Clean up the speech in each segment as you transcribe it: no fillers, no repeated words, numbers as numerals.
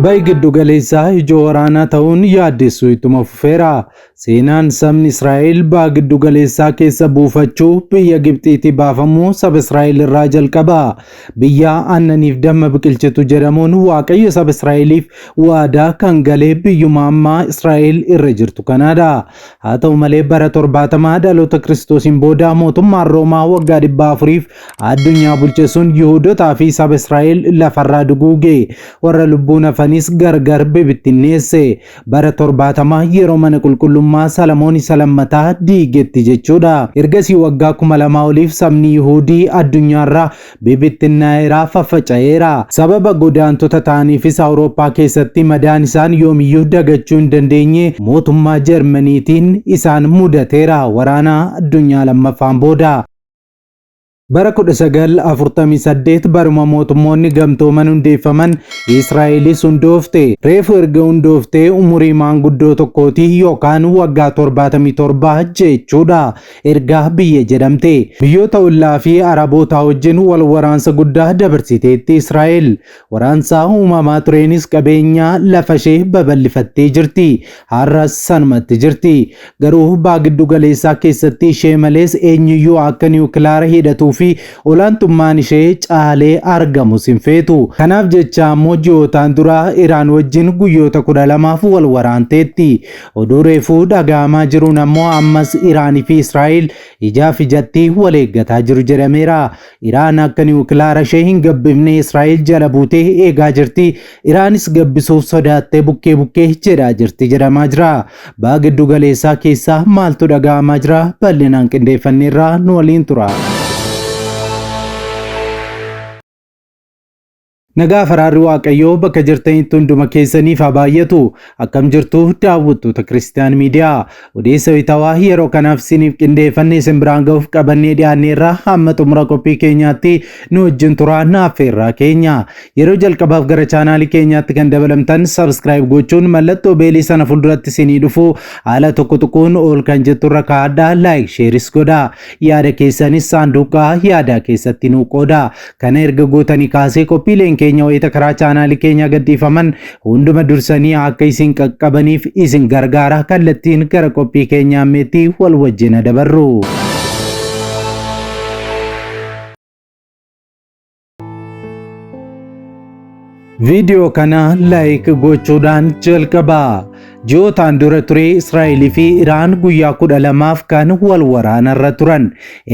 Bahi giddu galeessaa ijoo waraanaa ta'uun yaaddessuu ittuma fufeera. Seenaan sabni Israa'el baha giddu galeessaa keessa buufachuu biyya Gibxiitii baafamuu saba Israa'el irraa jalqaba. Biyya aannaniif damma biqilchitu jedhamuun Waaqayyo saba Israa'eliif waadaa kan gale biyyuma ammaa Israa'el irra jirtu kanaadha. Haa ta'u malee bara 70 dhaloota Kiristoosiin booda mootummaan Roomaa waggaa 400f addunyaa bulche sun Yihuudotaa fi saba Israa'el lafarraa duguuge. Warra lubbuun hafanis gargar bibittinneesse. Bara 70 yeroo mana qulqullummaa Salamoon isa lammataa diigetti jechuudha. Ergasii waggaa 2000 oliif sabni Yihuudii addunyaarraa bibittinnaa'eera, faffaca'eera. Sababa godaantota ta'aniifis Awurooppaa keessatti madaan isaan yoomiyyuu dagachuu hin dandeenye mootummaa Jarmaniitiin isaan mudateera waraana addunyaa lammaffaan booda. Bara 1948 baruma mootummoonni gamtooman hundeeffaman Israa'elis hundoofte. Reefu erga hundooftee umurii maanguddoo tokkooti yookaan waggaa 77 jechuudha. Erga biyya jedhamte. Biyyoota ollaa fi Arabootaa wajjin wal waraansa guddaa dabarsiteetti Israa'el. Waraansa uumamaa tureenis qabeenya lafa ishee babal'ifattee jirti. Har'as sanumatti jirti. Garuu baha giddu galeessaa keessatti ishee malees eenyuyyuu akka niwukilaara hidhatuu fi olaantummaan ishee caalee argamus hin feetu. Kanaaf jecha ammoo ji'ootaan dura Iraan wajjin guyyoota 12f wal waraanteetti. Oduu reefuu dhaga'amaa jiruun ammoo ammas Iraan fi Israa'el ijaaf ijatti wal eeggataa jiru jedhameera. Iraan akka niwukilaara ishee hin gabbifne Israa'el jala buutee eegaa jirti. Iraanis gabbisuuf sodaattee bukkee bukkee jedhaa jirti jedhamaa jira. Baha giddu galeessaa keessaa maaltu dhaga'amaa jira? Bal'inaan qindeeffanneerraa nu waliin tura. Nagaa faraarri Waaqayyoo bakka jirtanitti hunduma keessaniif haa baay'atu. Akkam jirtu daawwattoota Kiristiyaan Miidiyaa. Odeessa wayitawaa yeroo kanaaf isiniif qindeeffanne isin biraan ga'uuf qabannee dhiyaanneerra hamma xumura qophii keenyaatti nu wajjin turaa naaffeerraa keenya. Yeroo jalqabaaf gara chaanaalii keenyaatti kan dabalamtan subscribe gochuun mallattoo beelii sana fuulduratti isinii dhufu haala tokko tuquun ol kan jetturra kaa'adhaa like sheeris godhaa. Yaada keessanis saanduqa yaadaa keessatti nuu qoodaa. Kana erga gootanii kaasee qophiileen keenya wayita karaa chaanaalii keenyaa gadhiifaman hunduma dursanii akka isin qaqqabaniif isin gargaara. Kallattiin gara qophii keenyaa ammeetti wal wajjin dabarru. Viidiyoo kana laayik gochuudhaan jalqabaa. Ji'ootaan dura ture Israa'elii fi Iraan guyyaa 12f kan wal waraanarra turan.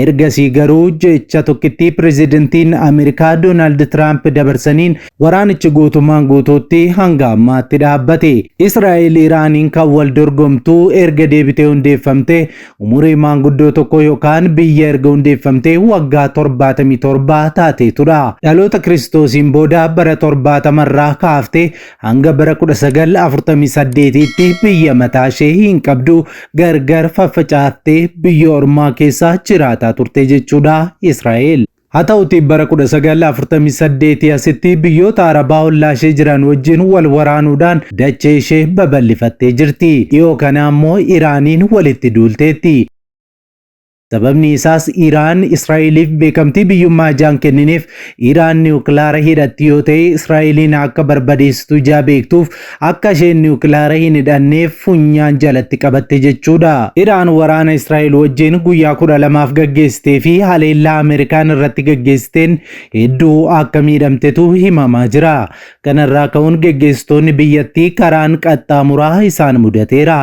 Ergasii garuu jecha tokkittii pirezidantiin Ameerikaa Doonaald Tiraamp dabarsaniin waraanichi guutummaan guutuutti hanga ammaatti dhaabbate. Israa'el Iraaniin kan wal dorgomtu erga deebitee hundeeffamte Umurii maanguddoo tokkoo yookaan biyya erga hundeeffamtee waggaa 77 taateetudha. Dhaloota Kiristoosiin booda bara 70 irraa kaaftee hanga bara 1948tti biyya mataa ishee hin qabdu gargar faffacaaftee biyya ormaa keessa jiraataa turte jechuudha Israa'el. Haa ta'utii bara 1948 asitti biyyoota Arabaa ollaa ishee jiran wajjin wal waraanuudhaan dachee ishee babal'ifattee jirti. Dhiyoo kana ammoo Iraaniin walitti duulteetti. Sababni isaas Iraan Israa'eliif beekamtii biyyummaa ijaan kennineef Iraan niwukilaara hidhatti yoo ta'e Israa'eliin akka barbadeessitu ijaa beektuuf akka isheen niwukilaara hin hidhanneef funyaan jalatti qabatte jechuudha. Iraan waraana Israa'el wajjin guyyaa 12f gaggeessitee fi haleellaa Ameerikaan irratti gaggeessiteen hedduu akka miidhamtetu himamaa jira. Kanarraa ka'uun geggeessitoonni biyyattii karaan qaxxaamuraa isaan mudateera.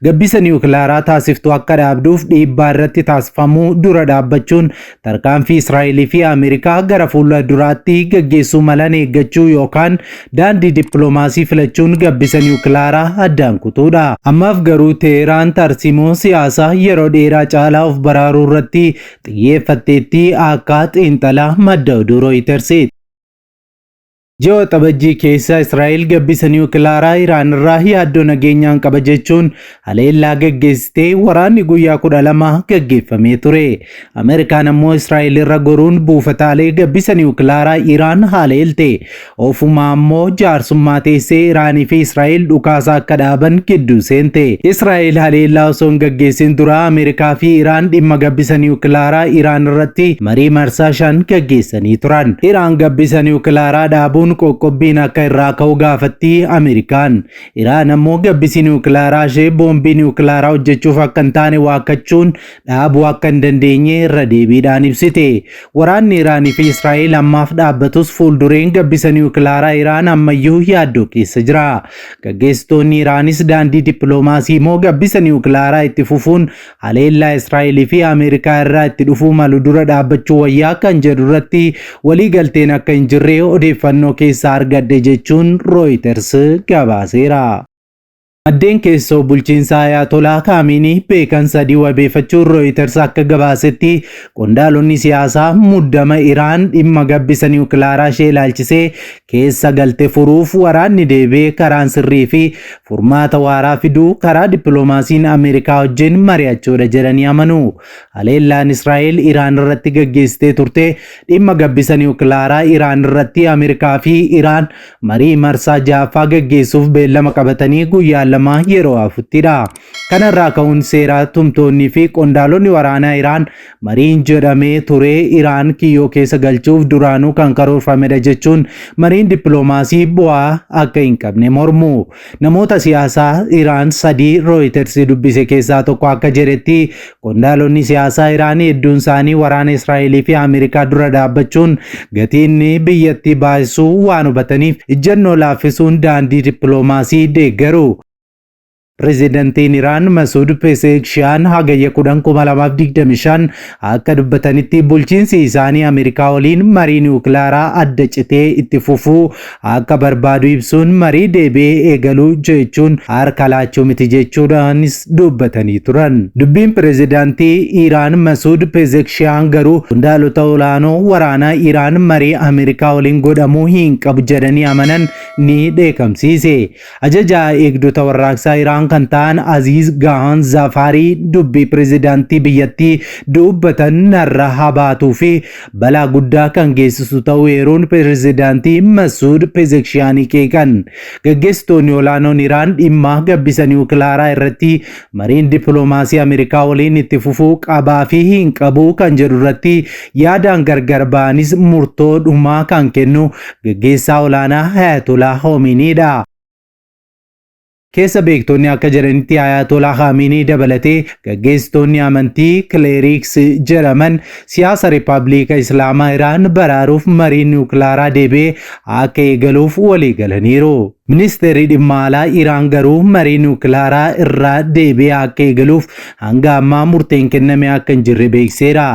Gabbisa niwukilaaraa taasiftu akka dhaabduuf dhiibbaa irratti taasifamuu dura dhaabbachuun tarkaanfii Israa'elii fi Ameerikaa gara fuula duraatti gaggeessuu malan eeggachuu yookaan daandii dippiloomaasii filachuun gabbisa niwukilaaraa addaan kutuudha. Ammaaf garuu Teheraan tarsiimoo siyaasaa yeroo dheeraa caalaa of baraaruu irratti xiyyeeffatteetti akka xiinxala madda oduu Rooyitersitti. Ji'a Waxabajjii keessa Israa'el gabbisa niwukilaaraa Iraan irraa yaaddoo nageenyaan qaba jechuun haleellaa gaggeessitee waraanni guyyaa 12 gaggeeffamee ture. Ameerikaan ammoo Israa'el irra goruun buufataalee gabbisa niwukilaaraa Iraan haleelte. Ofumaa ammoo jaarsummaa teessee Iraanii fi Israa'el dhukaasa akka dhaaban gidduu seente. Israa'el haleellaa osoo hin gaggeessin dura Ameerikaa fi Iraan dhimma gabbisa niwukilaaraa Iraan irratti marii marsaa 5 gaggeessanii turan. Iraan gabbisa niwukilaaraa dhaabuun dhaabuun qoqqobbiin akka irraa ka'u gaafatti Ameerikaan. Iraan ammoo gabbisi niwukilaaraa ishee boombii niwukilaaraa hojjechuuf akka hin taane waakkachuun dhaabuu akka hin dandeenye irra deebiidhaan ibsite. Waraanni Iraanii fi Israa'el ammaaf dhaabbatus fuuldureen gabbisa niwukilaaraa Iraan ammayyuu yaaddoo keessa jira. Gaggeessitoonni Iraanis daandii dippiloomaasii moo gabbisa niwukilaaraa itti fufuun haleellaa Israa'el fi Ameerikaa irraa itti dhufuu malu dura dhaabbachuu wayyaa kan jedhu irratti walii galteen akka hin jirre odeeffannoo keessaa argadhe jechuun Reuters gabaaseera. Maddeen keessoo bulchiinsa Ayatolaa Kaamiinii beekan sadii wabeeffachuun Reuters akka gabaasetti, qondaalonni siyaasaa muddama Iraan dhimma gabbisa niwukilaaraa ishee ilaalchisee keessa galte furuuf waraanni deebi'ee karaan sirrii fi furmaata waaraa fiduu karaa dippiloomaasiin Ameerikaa wajjin mari'achuudha jedhanii amanu. Haleellaan Israa'el Iraan irratti gaggeessitee turte dhimma gabbisa niwukilaaraa Iraan irratti Ameerikaa fi Iraan marii marsaa ja'affaa gaggeessuuf beellama qabatanii guyyaa 2 yeroo hafuttidha. Kanarraa ka'uun seera tumtoonni fi qondaalonni waraanaa Iraan mariin jedhamee ture Iraan kiyyoo keessa galchuuf duraanuu kan karoorfamedha jechuun mariin dippiloomaasii bu'aa akka hin qabne mormu. Namoota siyaasaa Iraan sadii Reuters dubbise keessaa tokko akka jedhetti, qondaalonni siyaasaa Iraan hedduun isaanii waraana Israa'elii fi Ameerikaa dura dhaabbachuun gatiin biyyattii baasisuu waan hubataniif ijjannoo laaffisuun daandii dippiloomaasii deeggaru. Pireezidantiin Iraan Masuud Pezeshkian Hagayya 10, 2025 akka dubbatanitti, bulchiinsi isaanii Ameerikaa waliin marii niwukilaaraa adda citee itti fufuu akka barbaadu ibsuun, marii deebi'ee eegaluu jechuun harka laachuu miti jechuudhaanis dubbatanii turan. Dubbiin pireezidantii Iraan Masuud Pezeshkian garuu qondaalota olaanoo waraanaa Iraan marii Ameerikaa waliin godhamuu hin qabu jedhanii amanan ni dheekamsiise. Ajajaa eegdota warraaqsaa Iraan kan ta'an Aziz Gahan Zafarii dubbii pireezidaantii biyyattii dubbatan narra habaatuu fi balaa guddaa kan geessisu ta'uu eeruun pireezidaantii Masuud Pezeshkianii qeeqan. Gaggeessitoonni olaanoon Iraan dhimma gabbisa niwukilaaraa irratti mariin dippiloomaasii Ameerikaa waliin itti fufuu qabaa fi hin qabu kan jedhu irratti yaadaan gargar ba'anis, murtoo dhumaa kan kennu gaggeessaa olaanaa Ayatollah Khomeiniidha. Keessa beektonni akka jedhanitti, Ayatollah Khamenei dabalatee gaggeessitoonni amantii clerics jedhaman siyaasa Riippaabilika Islaamaa Iraan baraaruuf mariin niwukilaaraa deebi'ee akka eegaluuf walii galaniiru. Ministeerri dhimma alaa Iraan garuu marii niwukilaaraa irraa deebi'ee akka eegaluuf hanga ammaa murteen kenname akka hin jirre beeksiseera.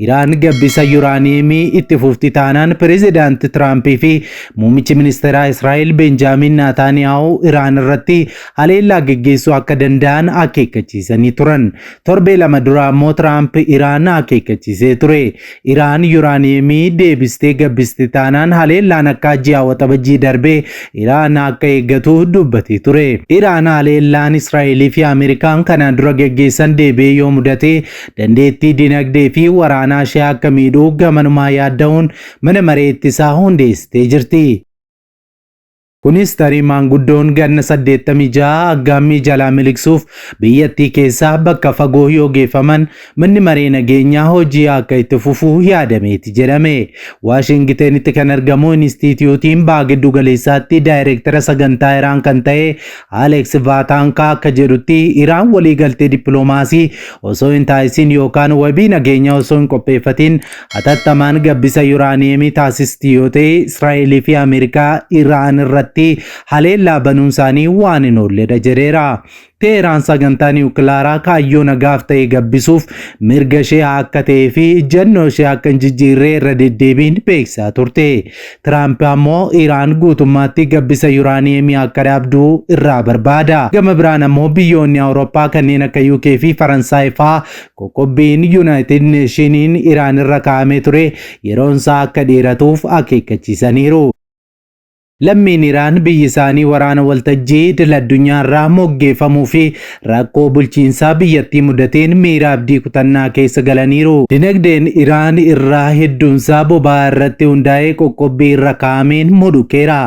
Iraan gabbisa yuraaniyeemii itti fufti taanaan, pireezidaanti Tiraampii fi muummichi ministeeraa Israa'el Benjaamin Naataaniyaahu Iraan irratti haleellaa geggeessuu akka danda'an akeekkachiisanii turan. Torbee 2 dura ammoo Tiraamp Iraan akeekkachiisee ture. Iraan yuraaniyeemii deebistee gabbisti taanaan haleellaan akka ji'a Waxabajjii darbee Iraan akka eeggatu dubbatee ture. Iraan haleellaan Israa'elii fi Ameerikaan kanaan dura geggeessan deebi'ee yoo mudate dandeettii dinagdee fi waraanaa ishee akka miidhuu gamanumaa yaadda'uun mana maree ittisaa hundeessitee jirti. Kunis tarii maanguddoon ganna 86 aggaammii jalaa miliqsuuf biyyattii keessaa bakka fagoo yoo geeffaman manni maree nageenyaa hojii akka itti fufu yaadameeti jedhame. Waashingitenitti kan argamu Inistiitiyuutiin Baha Giddu Galeessaatti daayireektara sagantaa Iraan kan ta'e Alex Vaataankaa akka jedhutti, Iraan waliigaltee dippiloomaasii osoo hin taasisin yookaan wabii nageenyaa osoo hin qopheeffatin hatattamaan gabbisa yuraaniyeemii taasisti yoo ta'e, Israa'elii fi Ameerikaa Iraan irratti haleellaa banuun isaanii waan hin oolledha jedheera. Teheraan sagantaa niwukilaaraa kaayyoo nagaaf ta'e gabbisuuf mirga ishee akka ta'ee fi ejjennoo ishee akka hin jijjiirre irra deddeebiin beeksisaa turte. Tiraamp ammoo Iraan guutummaatti gabbisa yuraaniyeemii akka dhaabdu irraa barbaada. Gama biraan ammoo biyyoonni Awurooppaa kanneen akka UK fi Faransaay fa'aa qoqqobbiin United Nationiin Iraan irra kaa'amee ture yeroon isaa akka dheeratuuf akeekkachiisaniiru. Lammiin Iraan biyyi isaanii waraana waltajjii idil addunyaa irraa moggeeffamuu fi rakkoo bulchiinsaa biyyattii mudateen miira abdii kutannaa keessa galaniiru. Dinagdeen Iraan irraa hedduunsaa boba'aa irratti hundaa'ee qoqqobbii irra kaa'ameen mudhukeera.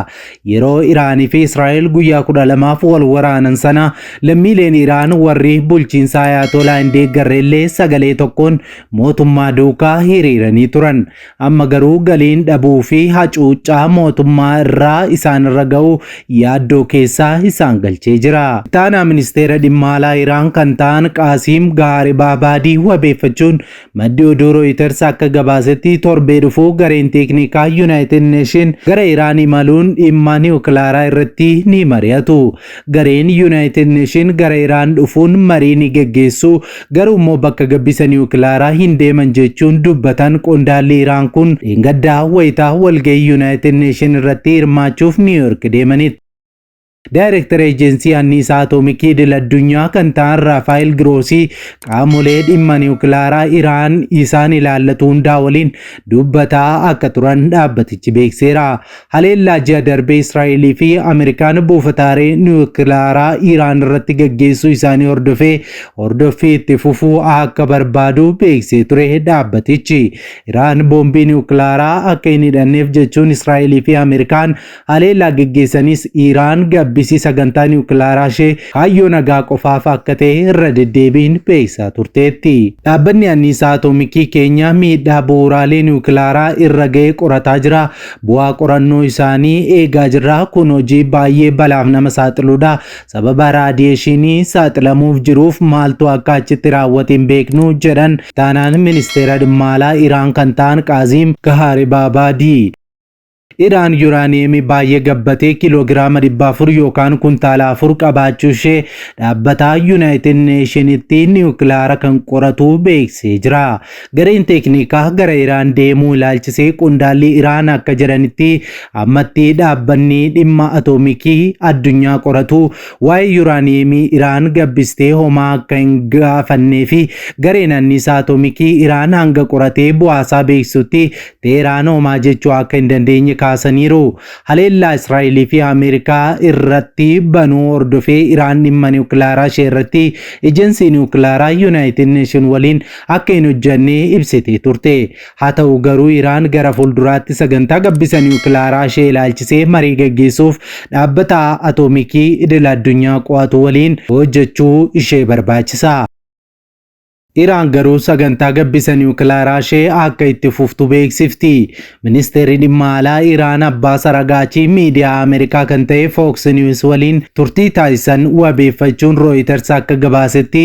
Yeroo Iraanii fi Israa'el guyyaa 12f wal waraanan sana lammiileen Iraan warri bulchiinsa Ayaatolaa hin deeggarre illee sagalee tokkoon mootummaa duukaa hiriiranii turan. Amma garuu galiin dhabuu fi hacuuccaa mootummaa irraa isaan irra ga'u yaaddoo keessaa isaan galchee jira. Ittaanaa ministeera dhimma alaa Iraan kan ta'an Qaasiim Gaaribabaadii wabeeffachuun maddi oduu Rooyiters akka gabaasetti torbee dhufu gareen teeknikaa Yuunaayitid Neeshin gara Iraan imaluun dhimma niwukilaaraa irratti ni mari'atu. Gareen Yuunaayitid Neeshin gara Iraan dhufuun marii ni geggeessu, garuu immoo bakka gabbisa niwukilaaraa hin deeman jechuun dubbatan qondaalli Iraan kun dheengaddaa wayitaa walgahii Yuunaayitid Neeshin irratti hirmaachuuf Niiwuyoork deemanitti. Daayirektara Ejensii Anniisaa Atoomikii Idil Addunyaa kan ta'an Raafaayil Giroosii qaamolee dhimma niwukilaaraa Iraan isaan ilaallatu hundaa waliin dubbataa akka turan dhaabbatichi beekseera. Haleellaa ji'a darbe Israa'elii fi Ameerikaan buufataalee niwukilaaraa Iraan irratti gaggeessuu isaanii hordofee hordoffii itti fufuu akka barbaadu beeksisee ture dhaabbatichi. Iraan boombii niwukilaaraa akka hin hidhanneef jechuun Israa'elii fi Ameerikaan haleellaa geggeessanis Iraan gabbisii sagantaa niwukilaaraa ishee kaayyoo nagaa qofaaf akka ta'e irra deddeebiin beeksisaa turteetti. Dhaabbanni anniisaa atoomikii keenya miidhaa bu'uuraalee niwukilaaraa irra ga'e qorataa jira. Bu'aa qorannoo isaanii eegaa jirra. Kun hojii baay'ee balaaf nama saaxiludha. Sababa raadiyeeshinii saaxilamuuf jiruuf maaltu akka achitti raawwate hin beeknu jedhan taanaan ministeera dhimma alaa Iraan kan ta'an Qaaziim Gahaaribabaadii. Iraan yuraaniyeemii baay'ee gabbatee kiiloogiraama 400 yookaan kuntaala 4 qabaachuu ishee dhaabbata Yuunaayitid Neeshinitti niwukilaara kan qoratu beeksisee jira. Gareen teeknikaa gara Iraan deemuu ilaalchisee qondaalli Iraan akka jedhanitti ammatti dhaabbanni dhimma atoomikii addunyaa qoratu waa'ee yuraaniyeemii Iraan gabbistee homaa akka hin gaafannee fi gareen anniisaa atoomikii Iraan hanga qoratee bu'aasaa beeksisutti Teeraan homaa jechuu akka hin dandeenye kaasaniiru. Haleellaa Israa'elii fi Ameerikaa irratti banuu hordofee Iraan dhimma niwukilaaraa ishee irratti ejensii niwukilaaraa Yuunaayitid Neeshin waliin akka hin hojjenne ibsitee turte. Haa ta'u garuu Iraan gara fuulduraatti sagantaa gabbisa niwukilaaraa ishee ilaalchisee marii gaggeessuuf dhaabbata atoomikii idil addunyaa qo'atu waliin hojjechuu ishee barbaachisa. Iraan garuu sagantaa gabbisa niwukilaaraa ishee akka itti fuftu beeksifti. Ministeerri dhimma alaa Iraan Abbaas Aragaachii miidiyaa Ameerikaa kan ta'e Fox News waliin turtii taasisan wabeeffachuun Reuters akka gabaasetti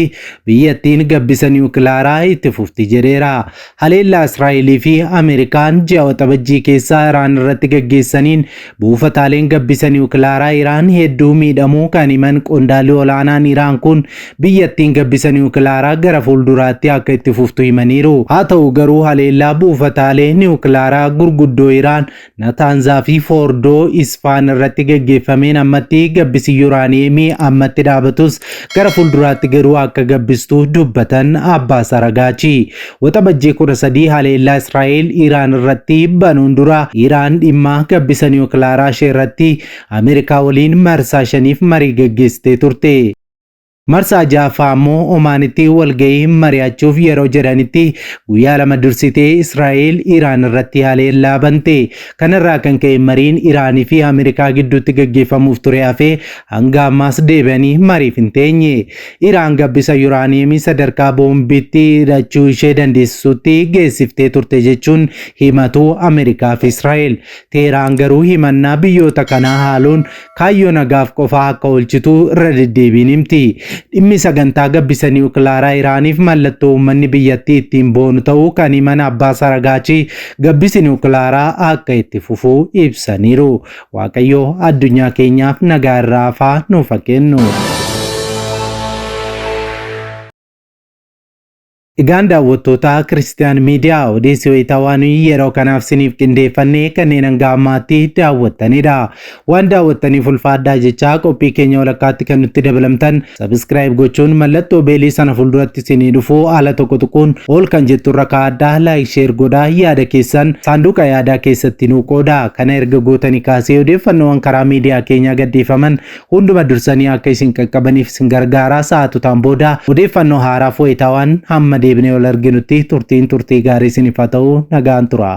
biyyattiin gabbisa niwukilaaraa itti fufti jedheera. Haleellaa Israa'elii fi Ameerikaan ji'a Waxabajjii keessaa Iraan irratti gaggeessaniin buufataaleen gabbisa niwukilaaraa Iraan hedduu miidhamuu kan himan qondaalli olaanaan Iraan kun biyyattiin gabbisa niwukilaaraa gara fuulduraatti akka itti fuftu himaniiru. Haa ta'u garuu haleellaa buufataalee niwukilaaraa gurguddoo Iraan Nataanzaa fi Foordoo Isfaan irratti gaggeeffameen ammatti gabbisi yuraaniyeemii ammatti dhaabatus gara fuulduraatti garuu akka gabbistu dubbatan Abbaas Aragaachi. Waxabajjii 13 haleellaa Israa'el Iraan irratti banuun dura Iraan dhimma gabbisa niwukilaaraa ishee irratti Ameerikaa waliin marsaa shaniif marii gaggeessitee turte. Marsaa ja'affaa ammoo Omaanitti walgahii mari'achuuf yeroo jedhanitti guyyaa lama dursitee Israa'el Iraan irratti haleellaa bante. Kanarraa kan ka'e mariin Iraanii fi Ameerikaa gidduutti gaggeeffamuuf ture hafee hanga ammaas deebi'anii mariif hin teenye. Iraan gabbisa yuraaniyeemii sadarkaa boombiitti hidhachuu ishee dandeessisutti geessiftee turte jechuun himatu Ameerikaa fi Israa'el. Teeraan garuu himannaa biyyoota kanaa haaluun kaayyoo nagaaf qofa akka oolchitu irra deddeebiin himti. Dhimmi sagantaa gabbisa niwukilaaraa Iraaniif mallattoo uummanni biyyattii ittiin boonu ta'uu kan himan Abbaas Aragaachii gabbisi niwukilaaraa akka itti fufu ibsaniiru. Waaqayyo addunyaa keenyaaf nagaa irraa hafaa nuuf haa kennu. Egaan daawwattoota Kiristiyaan Miidiyaa, odeessi wayitaawaa nuyi yeroo kanaaf siniif qindeeffannee kanneen hanga ammaatti daawwattanidha. Waan daawwattaniif ulfaadhaa jechaa, qophii keenya walakkaatti kan nutti dabalamtan subscribe gochuun mallattoo bell sana fuulduratti isinii dhufu haala tokko tuquun ol kan jettu irra kaa'adhaa. Like, share godhaa, yaada keessan saanduqa yaadaa keessatti nuu qoodaa. Kana erga gootanii kaasee odeeffannoowwan karaa miidiyaa keenyaa gadhiifaman hunduma dursanii akka isin qaqqabaniif isin gargaaraa. Sa'aatotaan booda odeeffannoo haaraaf wayitaawaan hamma deebinee ol arginutti turtiin turtii gaarii isiniif haa ta'u. Nagaan tura.